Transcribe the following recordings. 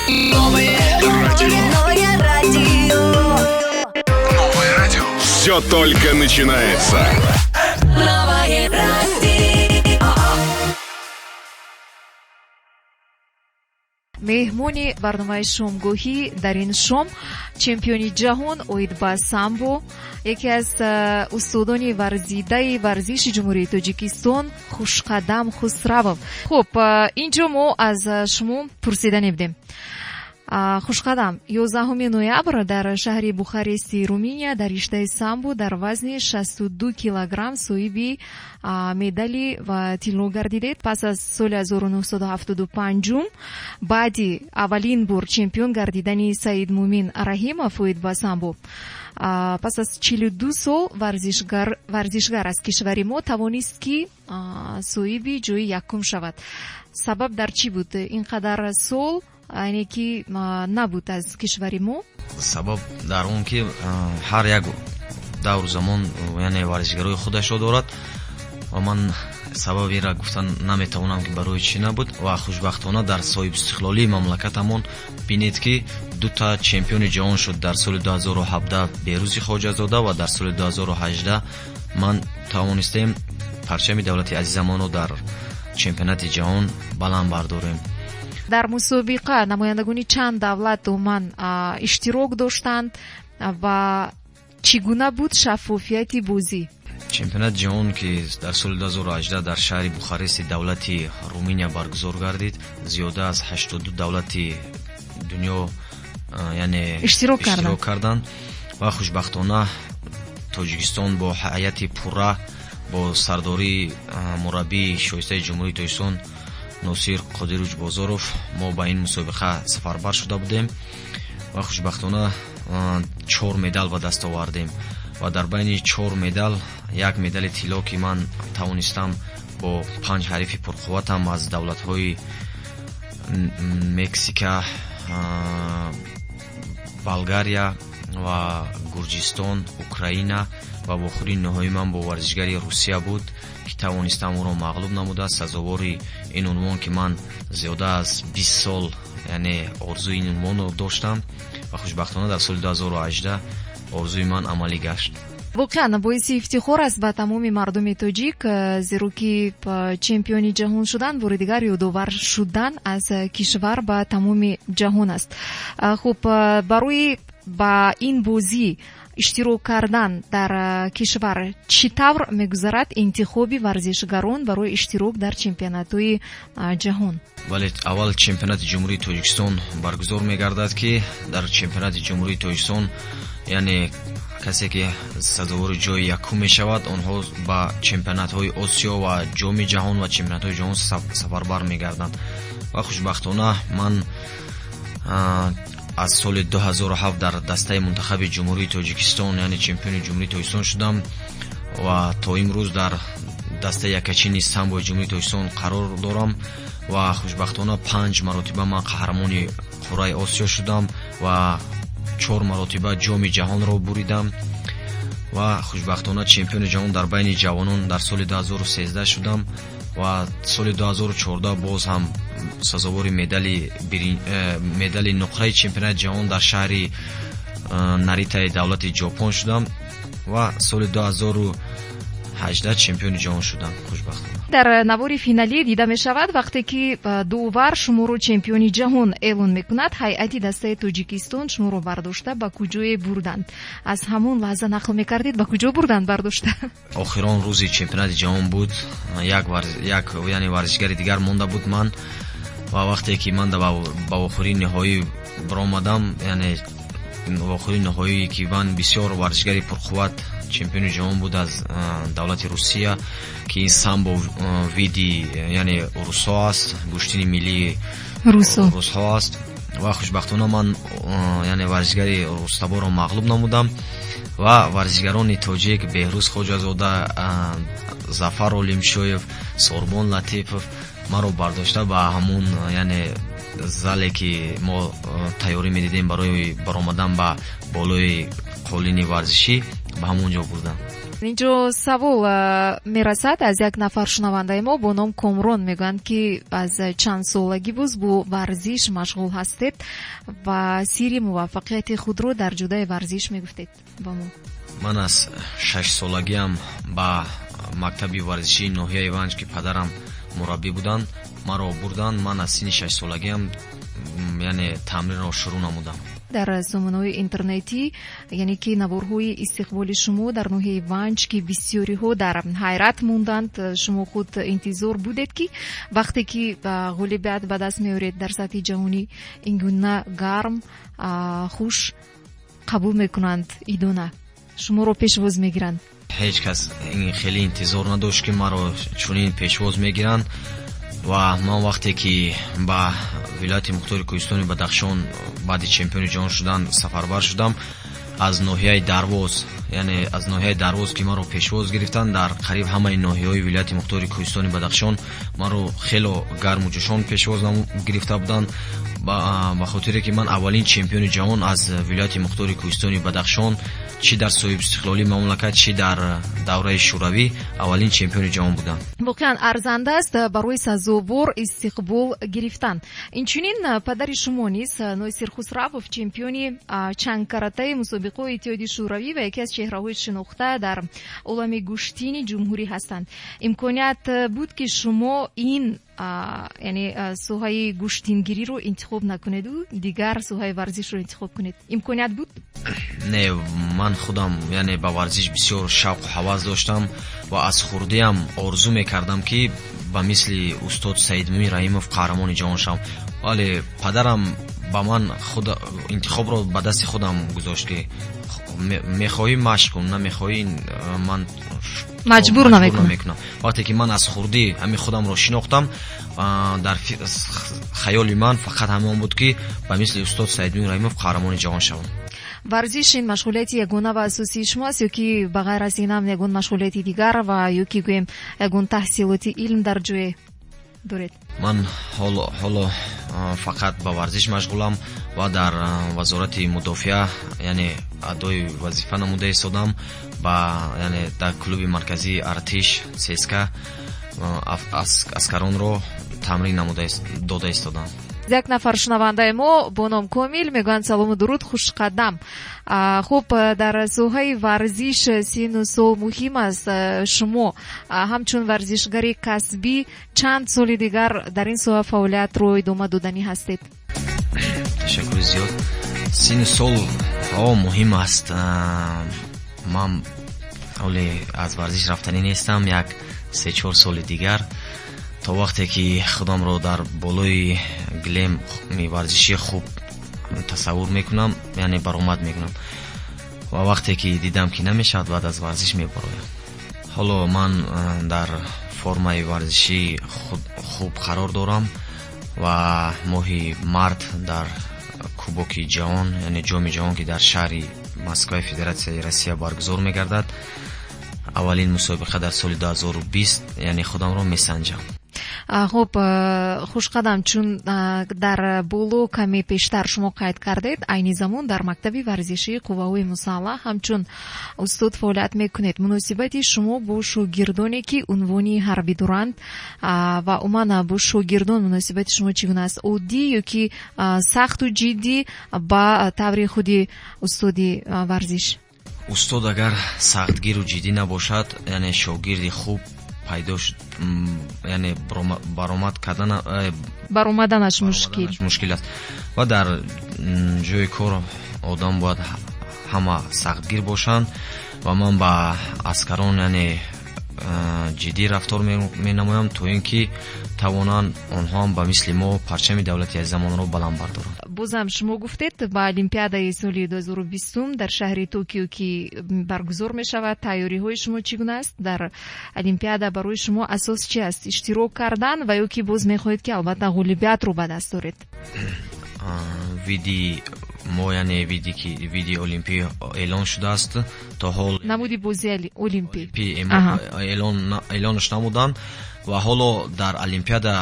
Новое радио. Новое радио. Новое радио. Все только начинается. Новое радио. Меҳмони барномаи шомгоҳӣ дар ин шом чемпиони ҷаҳон оид ба самбо, яке аз устодони варзидаи варзиши Ҷумҳурии Тоҷикистон Хушқадам Хусравов. Хуб, инҷо мо аз шумо пурсида будем. Хушқадам, 11 ноябр дар шаҳри Бухарести Руминия дар риштаи самбо дар вазни 62 килограмм соҳиби медали ва тилло гардидед. Пас аз соли 1975, баъди аввалин бор чемпион гардидани Саид Мумин Раҳимов оид ба самбо, пас аз 42 сол варзишгар аз кишвари мо тавонист, ки соҳиби ҷои якум шавад. Сабаб дар чӣ буд? Ин қадар сол, яъне ки набуд аз кишвари мо? Сабаб дар он ки ҳар як давру замон, яъне варзишгарои худашро дорад ва ман сабаби инро гуфтан наметавонам, ки барои чӣ набуд. Ва хушбахтона дар соҳибистиқлолии мамлакатамон бинед, ки дута чемпиони ҷаҳон шуд. Дар соли 2017 Беҳрӯзи Хоҷазода ва дар соли 2018 ман тавонистем парчами давлати азизамонро дар чемпионати ҷаҳон баланд бардорем. Дар мусобиқа намояндагони чанд давлат умуман иштирок доштанд ва чӣ гуна буд шаффофияти бозӣ? Чемпионати ҷаҳон, ки дар соли 2018 дар шаҳри Бухарести давлати Руминия баргузор гардид, зиёда аз 82 давлати дунё, яъне иштирок карданд. Иштирок карданд ва хушбахтона Тоҷикистон бо ҳайати пурра, бо сардории мураббии шоистаи Ҷумҳурии Тоҷикистон Носир Қодирович Бозоров мо ба ин мусобиқа сафарбар шуда будем ва хушбахтона чор медал ба даст овардем ва дар байни чор медал як медали тилло, ки ман тавонистам бо панҷ ҳарифи пурқувватам аз давлатҳои Мексика, Болгария ва Гурҷистон, Украина ва вохӯрии ниҳоии ман бо варзишгари Русия буд, ки тавонистам ӯро мағлуб намуда, сазовори ин унвон, ки ман зиёда аз 20 сол, яъне орзуи ин унвонро доштам ва хушбахтона дар соли 2018 орзуи ман амалӣ гашт. Воқеан боиси ифтихор аст ба тамоми мардуми тоҷик, зеро ки чемпиони ҷаҳон шудан бори дигар ёдовар шудан аз кишвар ба тамоми ҷаҳон аст. Хуб, барои ба ин бозӣ иштирок кардан дар кишвар чӣ тавр мегузарад интихоби варзишгарон барои иштирок дар чемпионатҳои ҷаҳон? Вале аввал чемпионати Ҷумҳурии Тоҷикистон баргузор мегардад, ки дар чемпионати Ҷумҳурии Тоҷикистон, яъне касе ки сазовори ҷои якум мешавад, онҳо ба чемпионатҳои Осиё ва Ҷоми ҷаҳон ва чемпионатҳои ҷаҳон сафарбар мегарданд. Ва хушбахтона ман аз соли 2007 дар дастаи мунтахаби Ҷумҳурии Тоҷикистон, яъне чемпиони Ҷумҳурии Тоҷикистон шудам ва то имрӯз дар дастаи якачини самбои Ҷумҳурии Тоҷикистон қарор дорам ва хушбахтона панҷ маротиба ман қаҳрамони қурраи Осиё шудам ва чор маротиба Ҷоми ҷаҳонро буридам ва хушбахтона чемпиони ҷаҳон дар байни ҷавонон дар соли 2013 шудам ва соли 2014 боз ҳам сазовори медали нуқраи чемпионати ҷаҳон дар шаҳри Наритаи давлати Ҷопон шудам ва соли 2018 чемпиони ҷаҳон шудам хушбахтона. Дар навори финалӣ дида мешавад, вақте ки довар шуморо чемпиони ҷаҳон эълон мекунад, ҳайати дастаи Тоҷикистон шуморо бардошта ба куҷое бурданд? Аз ҳамон лаҳза нақл мекардед, ба куҷо бурданд бардошта? Охирон рӯзи чемпионати ҷаҳон буд, як, яъне варзишгари дигар монда буд ман ва вақте ки ман ба вохӯрии ниҳоӣ баромадам, яъне вохӯрии ниҳоӣ, ки ман бисёр варзишгари пурқувват, чемпиони ҷаҳон буд аз давлати Русия, ки ин самбо види, яъне русҳо аст, гӯштини миллии русҳо аст ва хушбахтона ман, яъне варзишгари рустаборро мағлуб намудам ва варзишгарони тоҷик Беҳрӯз Хоҷазода, Зафар Олимшоев, Сорбон Латипов маро бардошта ба ҳамун, яъне зале, ки мо тайёрӣ медидем барои баромадан ба болои қолини варзишӣ, ба ҳамон ҷо бурдам. Инҷо савол мерасад аз як нафар шунавандаи мо бо ном Комрон. Мегӯянд, ки аз чанд солагӣ боз бо варзиш машғул ҳастед ва сирри муваффақияти худро дар ҷодаи варзиш мегуфтед ба мо. Ман аз 6 солагиам ба мактаби варзишии ноҳияи Ванҷ, ки падарам мураббӣ буданд, маро бурданд. Ман аз синни 6 солагиам яъне тамринро шурӯъ намудам. Дар сомонаҳои интернетӣ, яъне ки наворҳои истиқболи шумо дар ноҳияи Ванҷ, ки бисёриҳо дар ҳайрат монданд, шумо худ интизор будед, ки вақте ки ғолибият ба даст меоред дар сатҳи ҷаҳонӣ, ин гуна гарм, хуш қабул мекунанд, идона шуморо пешвоз мегиранд? Ҳеҷ кас хеле интизор надошт, ки маро чунин пешвоз мегиранд. Ва ман вақте ки ба вилояти мухтори Кӯҳистони Бадахшон баъди чемпиони ҷаҳон шудан сафарбар шудам, аз ноҳияи Дарвоз, яъне аз ноҳияи Дарвоз, ки маро пешвоз гирифтанд, дар қариб ҳамаи ноҳияҳои вилояти мухтори Кӯҳистони Бадахшон маро хело гарму ҷӯшон пешвоз гирифта буданд, ба хотире ки ман аввалин чемпиони ҷаҳон аз вилояти мухтори Кӯҳистони Бадахшон, чӣ дар соҳибистиқлолии мамлакат, чӣ дар давраи Шӯравӣ, аввалин чемпиони ҷаҳон будам. Воқеан арзанда аст барои сазовор истиқбол гирифтан. Инчунин падари шумо низ, Носир Хусравов, чемпиони чандкаратаи мусобиқаҳои Иттиҳоди Шӯравӣ ва яке аз чеҳраҳои шинохта дар олами гӯштини ҷумҳурӣ ҳастанд. Имконият буд, ки шумо ин яъне соҳаи гӯштингириро интихоб накунеду дигар соҳаи варзишро интихоб кунед? Имконият буд? Не, ман худам яъне ба варзиш бисёр шавқу ҳавас доштам ва аз хурдиам орзу мекардам, ки ба мисли устод Саидмӯмин Раҳимов қаҳрамони ҷаҳон шавам. Вале падарам ба ман худ интихобро ба дасти худам гузошт, ки мехоҳӣ, машқ кун, намехоҳӣ, ман маҷбур намекунам. Вақте ки ман аз хурдӣ ҳамин худамро шинохтам, дар хаёли ман фақат ҳамон буд, ки ба мисли устод Саидмӯмин Раҳимов қаҳрамони ҷаҳон шавам. Варзиш ин машғулияти ягона ва асосии шумо аст ё ки ба ғайр аз ин ҳам ягон машғулияти дигар ва ё ки гӯем ягон таҳсилоти илм дар ҷое доред? Ман ҳоло фақат ба варзиш машғулам ва дар Вазорати мудофиа яъне адои вазифа намуда истодам, ба яъне дар клуби марказии артиш ЦСКА аскаронро тамрин намуда дода истодам. Як нафар шунавандаи мо бо ном Комил мегӯянд: салому дуруд, хушқадам. Хуб, дар соҳаи варзиш сину сол муҳим аст. Шумо ҳамчун варзишгари касбӣ чанд соли дигар дар ин соҳа фаъолиятро идома доданӣ ҳастед? Ташаккури зиёд. Сину сол муҳим аст. Ман ҳоле аз варзиш рафтанӣ нестам, як 3-4 соли дигар, то вақте ки худамро дар болои гилеми варзишӣ хуб тасаввур мекунам, яъне баромад мекунам. Ва вақте ки дидам, ки намешавад, баъд аз варзиш мебароям. Ҳоло ман дар формаи варзишӣ хуб қарор дорам ва моҳи март дар Кубоки ҷаҳон, яъне Ҷоми ҷаҳон, ки дар шаҳри Москваи Федератсияи Россия баргузор мегардад, аввалин мусобиқа дар соли 2020, яъне худамро месанҷам. Хуб, хушқадам, чун дар боло каме пештар шумо қайд кардед, айни замон дар мактаби варзишии қувваҳои мусаллаҳ ҳамчун устод фаъолият мекунед. Муносибати шумо бо шогирдоне, ки унвони ҳарбӣ доранд, ва умуман бо шогирдон муносибати шумо чӣ гуна аст? Оддӣ ё ки сахту ҷиддӣ ба таври худи устоди варзиш? Устод агар сахтгиру ҷиддӣ набошад, яъне шогирди хуб пайдо яъне баромад кардан баромаданаш мушкил. Мушкил аст. Ва дар ҷои кор одам бояд ҳама сахтгир бошанд ва ман ба аскарон яъне ҷиддӣ рафтор менамоям, то ин ки тавонанд онҳоам ба мисли мо парчами давлати азизамонро баланд бардоранд. Бозам шумо гуфтед, ба Олимпиадаи соли 2020 дар шаҳри Токио, ки баргузор мешавад, тайёриҳои шумо чӣ гуна аст? Дар Олимпиада барои шумо асос чи аст? Иштирок кардан ва ё ки боз мехоҳед, ки албатта ғолибиятро ба даст оред? Види мо, яъне види ки види олимпӣ эълон шудааст, то ҳол намуди бозии олимпӣ эълонаш намуданд ва ҳоло дар олимпиада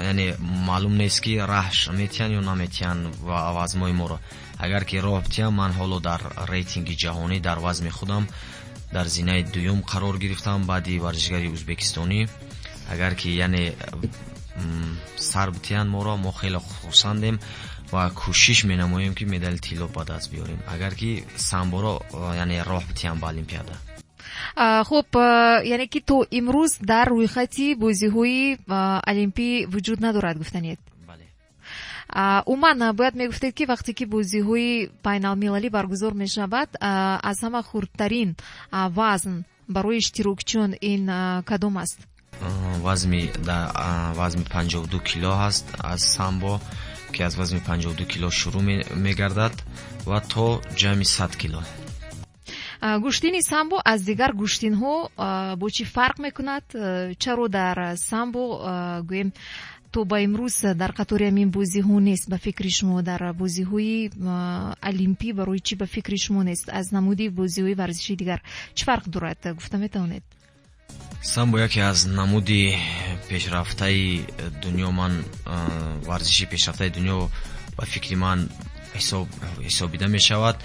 яъне маълум нест, ки раҳш метиҳанд ё наметиҳанд ва вазмҳои моро. Агар ки роҳ битиҳанд, ман ҳоло дар рейтинги ҷаҳонӣ дар вазми худам Дар зинаи дуюм қарор гирифтам баъди варзишгари ӯзбекистонӣ. Агар ки яъне сар битиҳанд моро, мо хеле хурсандем ва кӯшиш менамоем, ки медали тилло ба даст биёрем, агар ки самборо яъне роҳ битиҳанд ба олимпиада. Хуб, яъне ки то имрӯз дар рӯйхати бозиҳои олимпӣ вуҷуд надорад, гуфтанед? Бале. Умуман, бояд мегуфтед, ки вақте ки бозиҳои байналмилалӣ баргузор мешавад, аз ҳама хурдтарин вазн барои иштирокчиён ин кадом аст? Вазми 52 кило ҳаст аз самбо, ки аз вазми 52 кило шурӯъ мегардад ва то ҷамъи 100 кило. Гӯштини самбо аз дигар гӯштинҳо бо чӣ фарқ мекунад? Чаро дар самбо, гӯем, то ба имрӯз дар қатори ҳамин бозиҳо нест, ба фикри шумо? Дар бозиҳои олимпӣ барои чӣ, ба фикри шумо, нест? Аз намуди бозиҳои варзишии дигар чӣ фарқ дорад, гуфта метавонед? Самбо яке аз намуди пешрафтаи дунё, ман варзиши пешрафтаи дунё ба фикри ман ҳисобида мешавад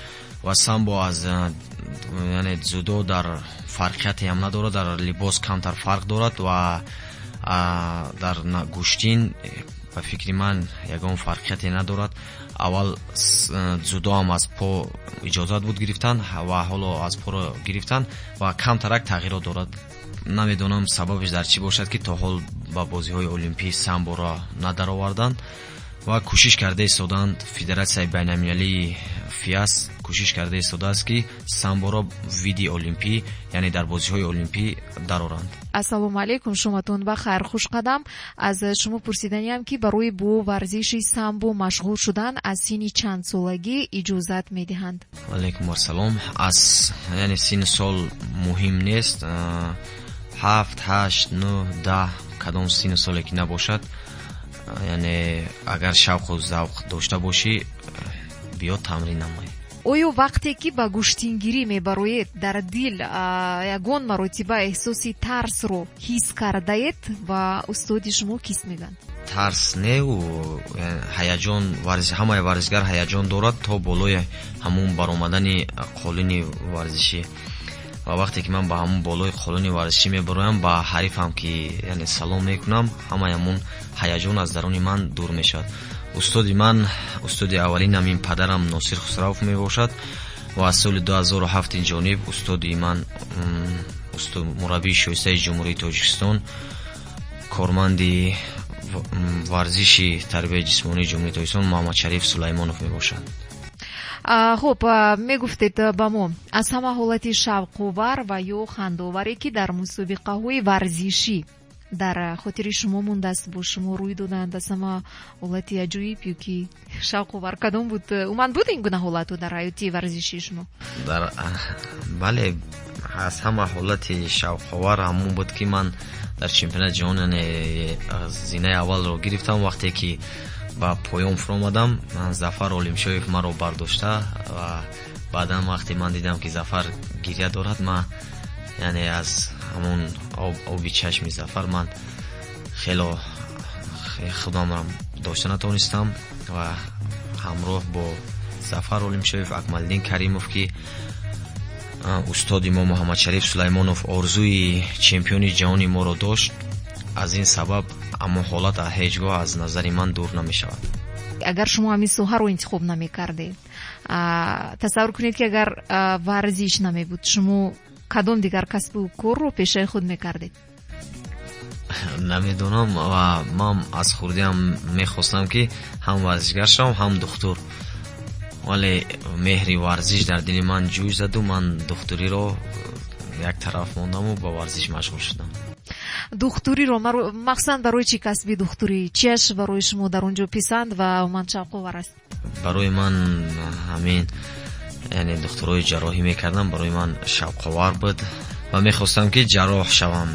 ва самбо аз яъне дзюдо дар фарқияте ҳам надорад, дар либос камтар фарқ дорад ва дар гӯштин ба фикри ман ягон фарқияте надорад. Аввал дзюдо ҳам аз по иҷозат буд гирифтан ва ҳоло аз поро гирифтан ва камтарак тағйирот дорад. Намедонам, сабабаш дар чӣ бошад, ки то ҳол ба бозиҳои олимпӣ самборо надароварданд ва кӯшиш карда истоданд. Федератсияи байналмилалии ФИАС кӯшиш карда истодааст, ки самборо види олимпӣ, яъне дар бозиҳои олимпӣ дароранд. Ассалому алайкум, шоматон ба хайр, Хушқадам. Аз шумо пурсиданиям, ки барои бо варзиши самбо машғул шудан аз синни чанд солагӣ иҷозат медиҳанд? Алайкум ассалом. Аз яъне синни сол муҳим нест, 7, 8, 9, 10, кадом синни соле ки набошад, яъне агар шавқу завқ дошта бошӣ, биё тамрин намоӣ. Оё вақте ки ба гӯштингирӣ мебароед, дар дил ягон маротиба эҳсоси тарсро ҳис кардаед ва устоди шумо кист мегӯянд? Тарс неу, ҳаяҷон. Ҳамаи варзишгар ҳаяҷон дорад то болои ҳамун баромадани қолини варзишӣ. Ва вақте ки ман ба ҳамун болои қолини варзишӣ мебароям, ба ҳарифам ки яъне салом мекунам, ҳамаи ҳамун ҳаяҷон аз даруни ман дур мешавад. Устоди ман, устоди аввалинам ин падарам Носир Хусравов мебошад ва аз соли 2007 ин ҷониб устоди ман, мураббии шоистаи Ҷумҳурии Тоҷикистон, корманди варзиши тарбияи ҷисмонии Ҷумҳурии Тоҷикистон Муҳаммадшариф Сулаймонов мебошад. Хуб, мегуфтед ба мо аз ҳама ҳолати шавқовар ва ё хандоваре, ки дар мусобиқаҳои варзишӣ дар хотири шумо мондааст, бо шумо рӯй доданд. Аз ҳама ҳолати аҷоиб ё ки шавқовар кадом буд? Умуман, буд ин гуна ҳолату дар ҳаёти варзишии шумо? Дар бале, аз ҳама ҳолати шавқовар ҳамон буд, ки ман дар чемпионати ҷаҳон, яъне зинаи аввалро гирифтам. Вақте ки ба поён фуромадам, Зафар Олимшоев маро бардошта ва баъдан вақте ман дидам, ки Зафар гиря дорад, ман яъне аз ҳамон оби чашми Зафар ман хело худамро дошта натавонистам ва ҳамроҳ бо Зафар Олимшоев, Акмалиддин Каримов, ки устоди мо Муҳаммадшариф Сулаймонов орзуи чемпиони ҷаҳони моро дошт, аз ин сабаб ҳамон ҳолат ҳеҷ гоҳ аз назари ман дур намешавад. Агар шумо ҳамин соҳаро интихоб намекардед, тасаввур кунед, ки агар варзиш намебуд, шумо кадом дигар касбу корро пешаи худ мекардед? Намедонам. Ва ман аз хурдиам мехостам, ки ҳам варзишгар шавам, ҳам духтур, вале меҳри варзиш дар дили ман ҷӯй заду ман духтуриро як тараф мондаму ба варзиш машғул шудам. Духтуриро махсусан барои чӣ? Касби духтурӣ чиаш барои шумо дар он ҷо писанд ва умуман шавқовар аст? Барои ман ҳамин, яъне духтурои ҷарроҳӣ мекардам, барои ман шавқовар буд ва мехостам, ки ҷарроҳ шавам.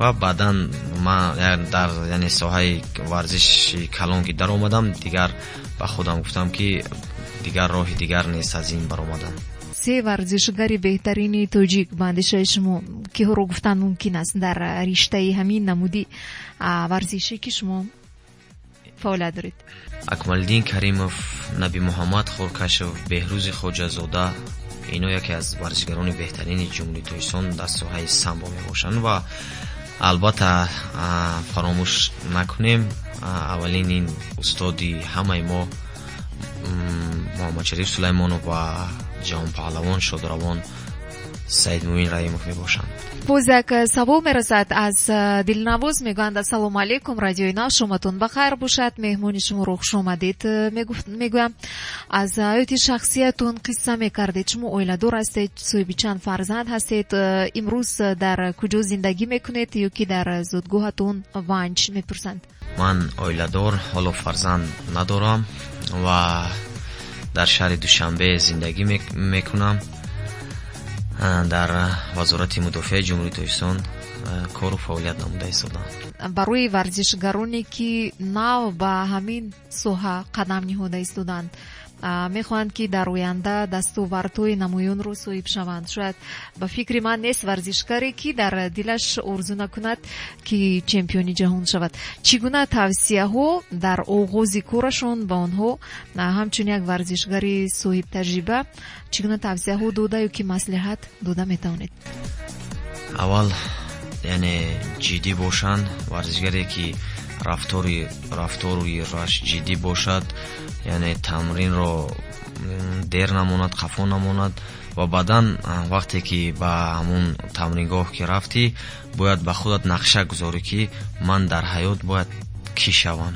Ва баъдан ман дар яъне соҳаи варзиши калон ки даромадам, дигар ба худам гуфтам, ки дигар роҳи дигар нест аз ин баромадан. Се варзишгари беҳтарини тоҷик ба андешаи шумо киҳоро гуфтан мумкин аст дар риштаи ҳамин намуди варзише, ки шумо фаъолият доред? Акмалиддин Каримов, Набимуҳаммад Хоркашев, Беҳрӯзи Хоҷазода. Ино яке аз варзишгарони беҳтарини Ҷумҳурии Тоҷикистон дар соҳаи самбо мебошанд. Ва албатта, фаромӯш накунем, аввалин ин устоди ҳамаи мо Муҳаммадшариф Сулаймонов ва ҷаҳонпаҳлавон шодравон Саидмуин Раимов мебошанд. Боз як савол мерасад аз Дилнавоз. Мегӯянд: «Ассалому алайкум, Радиои Нав, шоматон ба хайр бошад. Меҳмони шуморо хушомадед мегӯям. Аз ҳаёти шахсиятон қисса мекардед. Шумо оиладор ҳастед, соҳиби чанд фарзанд ҳастед, имрӯз дар куҷо зиндагӣ мекунед ё ки дар зодгоҳатон Ванҷ?» мепурсанд. Ман оиладор, ҳоло фарзанд надорам ва дар шаҳри Душанбе зиндагӣ мекунам. Дар Вазорати мудофиаи Ҷумҳурии Тоҷикистон кору фаъолият намуда истодам. Барои варзишгароне, ки нав ба ҳамин соҳа қадам ниҳода истоданд, мехоҳанд, ки дар оянда дастовардҳои намоёнро соҳиб шаванд, шояд ба фикри ман нест варзишгаре, ки дар дилаш орзу накунад, ки чемпиони ҷаҳон шавад, чӣ гуна тавсияҳо дар оғози корашон ба онҳо, ҳамчун як варзишгари соҳибтаҷриба, чӣ гуна тавсияҳо дода ё ки маслиҳат дода метавонед? Аввал, яъне, ҷиддӣ бошанд. Варзишгаре, ки рафтору ҷиддӣ бошад, яъне тамринро дер намонад, қафо намонад. Ва баъдан, вақте ки ба ҳамун тамрингоҳ ки рафтӣ, бояд ба худат нақша гузорӣ, ки ман дар ҳаёт бояд кӣ шавам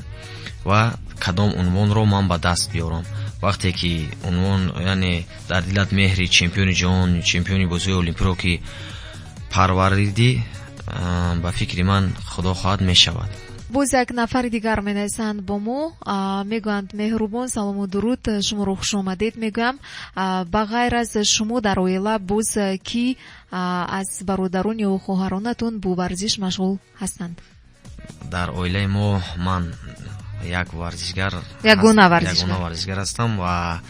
ва кадом унвонро ман ба даст биёрам. Вақте ки унвон, яъне дар дилат меҳри чемпиони ҷаҳон, чемпиони бозиҳои олимпиро ки парваридӣ, ба фикри ман, худо хоҳад, мешавад. Боз як нафари дигар менависанд бо мо, мегӯянд: «Меҳрубон, салому дуруд, шуморо хушомадед мегӯям. Ба ғайр аз шумо дар оила боз кӣ аз бародарон ё хоҳаронатон бо варзиш машғул ҳастанд?» Дар оилаи мо ман як варзишгар. Ягона варзишгар. Ягона варзишгар ҳастам ва,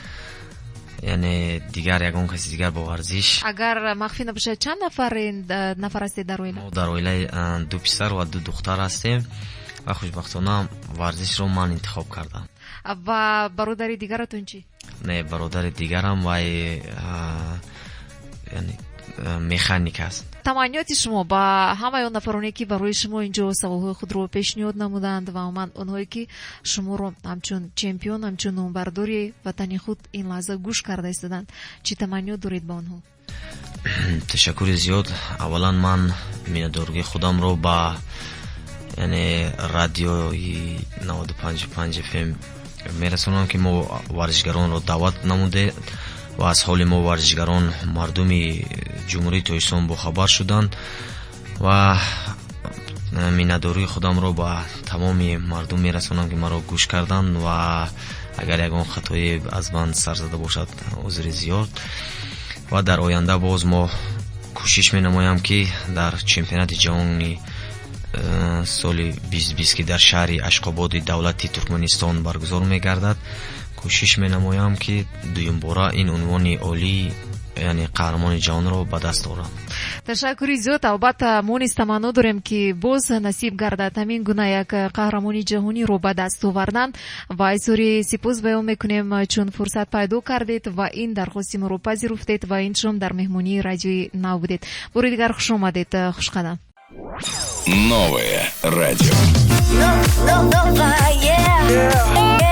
яъне, дигар ягон каси дигар бо варзиш. Агар махфӣ набошад, чанд нафар ҳастед дар оила? Мо дар оила ду писар ва ду духтар ҳастем ва хушбахтона варзишро ман интихоб кардам. Ва бародари дигаратон чӣ? Не, бародари дигарам вай, яъне, механик аст. Таманниёти шумо ба ҳамаи он нафароне, ки барои шумо инҷо саволҳои худро пешниҳод намуданд, ва умуман онҳое, ки шуморо ҳамчун чемпион, ҳамчун номбардори ватани худ ин лаҳза гӯш карда истоданд, чӣ таманниёт доред ба онҳо? Ташаккури зиёд. Аввалан, ман миннатдории худамро ба, яъне, радиои 95,5 ФМ мерасонам, ки мо варзишгаронро даъват намуде ва аз ҳоли мо варзишгарон мардуми Ҷумҳурии Тоҷикистон бохабар шуданд. Ва миннатдории худамро ба тамоми мардум мерасонам, ки маро гӯш карданд. Ва агар ягон хатое аз ман сар зада бошад, узри зиёд. Ва дар оянда боз мо кӯшиш менамоям, ки дар чемпионати ҷаҳони соли 2020, ки дар шаҳри Ашқободи давлати Туркманистон баргузор мегардад, кӯшиш менамоям, ки дуюмбора ин унвони олии, яъне қаҳрамони ҷаҳонро ба даст орам. Ташаккури зиёд. Албатта, мо низ таманно дорем, ки боз насиб гардад ҳамин гуна як қаҳрамони ҷаҳониро ба даст овардан. Ва изҳори сипос баён мекунем, чун фурсат пайдо кардед ва ин дархости моро пазируфтед ва ин шом дар меҳмонии Радиои Нав будед. Бори дигар хуш омадед, хушқадам. Новое радио. Новое.